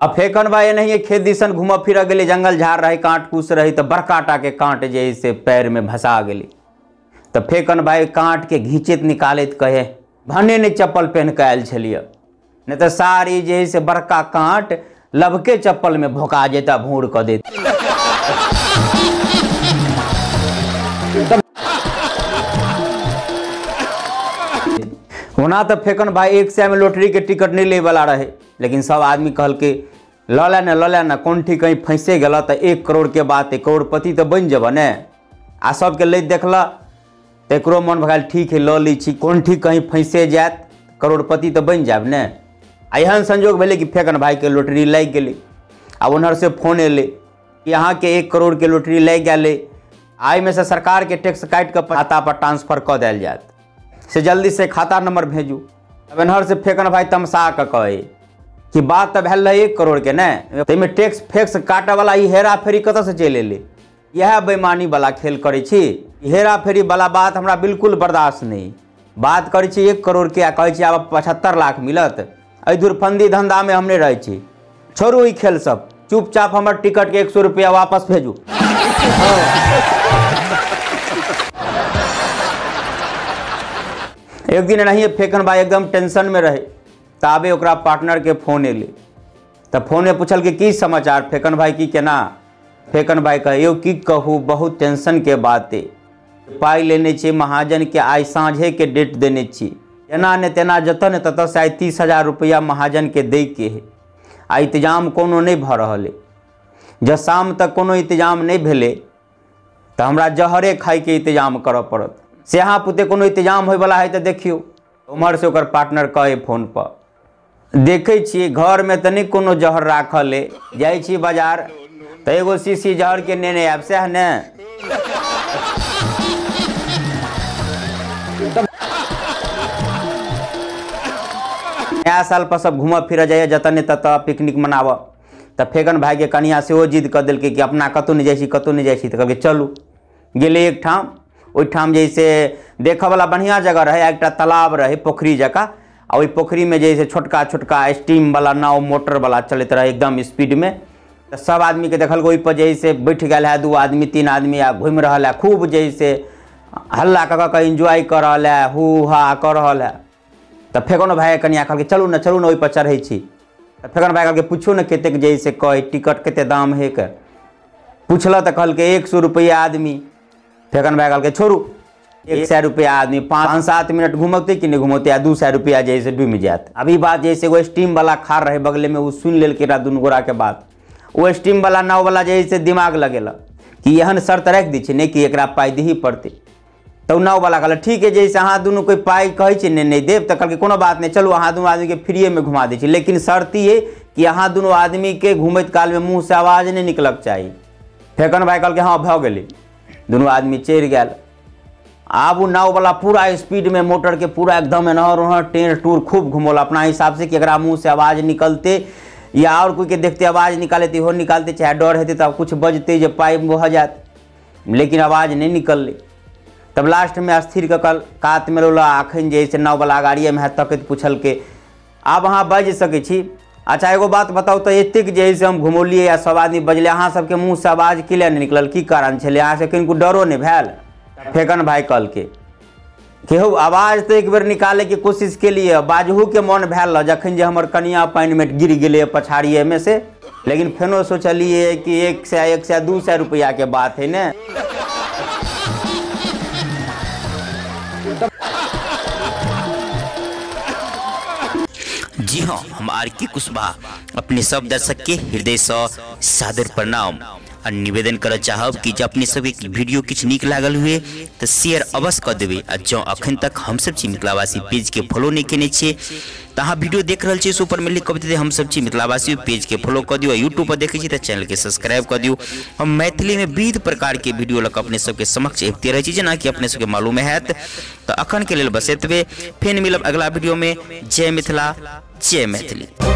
आ फेकन भाई एनाहिए खेत दिसन घूमऽ फिरऽ गेलै, जंगल झाड़ रहै, काँट कुस रहै, तऽ बड़का टाके काँट जे है से पैरमे भसा गेलै। तऽ फेकन भाई काँटके घीचैत निकालैत कहे भने नहि चप्पल पेन्ह कऽ आयल छलियै, नहि तऽ साड़ी जे है से बड़का काँट लबके चप्पलमे भोका जेता, भूर कऽ देत। ओना तऽ फेकन भाई 100 में लॉटरी के टिकट नहीं ले वाला रहे, लेकिन सब आदमी कहलकै लऽ ले ने, लऽ ले ने, कोन ठीक कहीं फंसे गेल तऽ 1 करोड़ के बात है, करोड़पति तऽ बनि जेबह ने। आ सबके लैत देखल तऽ एकरो मन भऽ गेल ठीक है लऽ लै छी, कोन ठीक कहीं फंसे जायत, करोड़पति तऽ बनि जायब ने। आ एहन संजोग भेलै कि फेकन भाईके लॉटरी लागि गेलै। आ ओन्हर से फोन एलै कि अहाँके 1 करोड़ के लॉटरी लागि गेलै, आ एहिमे से सरकारके टैक्स काटि कऽ खाता पर ट्रांसफर कऽ देल जायत, से जल्दी से खाता नंबर भेजू। तब एन्हर से फेकन भाई तमसा कऽ कहै कि बात तऽ भेल रहै 1 करोड़ के ने, ताहिमे टैक्स फैक्स काटऽवला ई हेरा फेरी कतऽसँ चलि एलै? इएह बेईमानी वाला खेल करै छी, हेरा फेरी वाला बात हमरा बिल्कुल बर्दाश्त नहि। बात करै छी 1 करोड़ के आ कहै छी आब 75 लाख मिलत, एहि धुरफंदी धंधामे हम नहि रहै छी, छोड़ू ई खेल सब, चुपचाप हमर टिकट के 100 रुपया वापस भेजू। एक दिन एनाहिए फेकन भाई एकदम टेंशन में रहे, ताबे ओकरा पार्टनर के फोन एलै। तऽ फोनमे पूछलकै की समाचार फेकन भाई, की केना? फेकन भाई कहे यौ की कहू, बहुत टेंशन के बात है, पाइ लेने छी महाजन के, आइ साँझे के डेट देने छी, एना ने तेना जतऽ ने ततऽ से आइ 30,000 रुपया महाजन के दै के है, आ इंतजाम कोनो नहि भऽ रहल है। जँ शाम तक कोनो इंतजाम नहि भेलै तऽ हमरा जहरे खाइके इंतजाम करऽ पड़त, से अहाँ पुते कोनो इंतजाम होइवला है तऽ देखियौ। उम्हर से ओकर पार्टनर कहै फोन पर, देखै छियै घरमे तऽ नहि कोनो जहर राखल है, जाइ छी बाजार तऽ एगो शीशी जहर के नेने आयब, सएह ने। नया साल पर सब घूमऽ फिरऽ जाइए जतऽ ने ततऽ पिकनिक मनाबऽ, तऽ फेकन भाईके कनिया सेहो जिद कऽ देलकै कि अपना कतहु नहि जाइ छी, कतहु नहि जाइ छी। तऽ कहलकै चलू। गेलै एक ठाम, ओहिठाम जे से देखऽवला बढ़िआँ जगह रहै, एकटा तालाब रहै पोखरि जकाँ, आ ओहि पोखरिमे जे से छोटका छोटका स्टीमवला नाव मोटरवला चलैत रहै एकदम स्पीडमे। तऽ सब आदमीके देखलकै ओहिपर जे से बैठ गेल है 2 आदमी 3 आदमी आ घुमि रहल है, खूब जे से हल्ला कऽ कऽ एन्जॉय कऽ रहल है, हू हा कऽ रहल है। तऽ फेकन भाई कनिया कहलकै चलू ने, चलू ने ओहिपर चढ़ै छी। तऽ फेकन भाई कहलकै पूछू ने कतेक जे से कहै, टिकट कतेक दाम है के पूछलक तऽ कहलकै 100 रुपैआ आदमी। फेकन भाई कहलकै छोड़ू, 100 रुपैआ आदमी, 5-7 मिनट घुमौतै कि नहि घुमौतै, आ 200 रुपैआ जे से डूमि जायत। अभी बात जे से एगो स्टीमवला खार रहै बगलेमे, ओ सुनि लेलकै एकरा दुनू गोराके बात। ओ स्टीमवला नाववला जे से दिमाग लगेलक कि एहन शर्त राखि दै छै ने कि एकरा पाइ दही पड़तै। तऽ ओ नाववला कहलक ठीक है, जैसे अहाँ दुनू कोइ पाइ कहै छै ने नहि देब, तऽ कहलकै कोनो बात नहि, चलू अहाँ दुनू आदमीके फ्रीएमे घुमा दै छी, लेकिन शर्त ई है कि अहाँ दुनू आदमीके घुमैत कालमे मुँहसँ आवाज नहि निकलक चाही। फेकन भाई कहलकै हँ भऽ गेलै। दुनू आदमी चढ़ि गेल। आब ओ नाववला पूरा स्पीडमे मोटरके पूरा एकदम एनहर ओनहर टेढ़ टूर खूब घुमौल अपना हिसाबसँ कि एकरा मुँहसँ आवाज निकलतै या आओर कोइके देखते आवाज निकालते इहो निकालते, चाहे डर हेतै तब कुछ बजतै जे पाइ भऽ जायत, लेकिन आवाज नहि निकललै। तब लास्टमे स्थिर कऽ कऽ कातमे रोला। अखन जे से नाववला गाड़िएमे है तकैत पुछलकै आब अहाँ बाजि सकै छी? अच्छा एगो बात बताउ तऽ एतेक जे है से हम घुमौलियै आ सब आदमी बजलै, अहाँ सबके मुँहसँ आवाज किया नहि निकलल, की कारण छलै, अहाँसँ कनिको डरो नहि भेल? फेकन भाई कहलकै कि हौ आवाज तऽ एक बेर निकालैके कोशिश केलियै, बाजहूके मन भेल जखन जे हमर कनिया पानिमे गिर गेलै पछाड़िएमे से, लेकिन फेनो सोचलियै कि 100 100 200 रुपैआके बात है ने। जी हाँ, हम आर के कुशवाहा अपने सब दर्शक के हृदय से सादर प्रणाम और निवेदन करऽ चाहब कि जब अपने सबके वीडियो किछु नीक लागल हुए तो शेयर अवश्य कऽ देबै। आ जँ अखन तक हमसब छी मिथिलावासी पेज के फॉलो नहीं केने छियै तऽ अहाँ वीडियो देख रहल छियै से ऊपर में लिख कऽ देतै हमसब छी मिथिलावासी पेज के फॉलो कऽ दियौ, यूट्यूब पर देखै छी तऽ चैनल के सब्सक्राइब कऽ दियौ। हम मैथिली में विविध प्रकार के वीडियो लऽ कऽ अपने सबके समक्ष अबिते रहै छी, जेनाकि अपने सबके मालूम हैत। तऽ अखन के लेल बस एतबे, फेर मिलब अगला वीडियो में। जय मिथिला, जय मैथिली।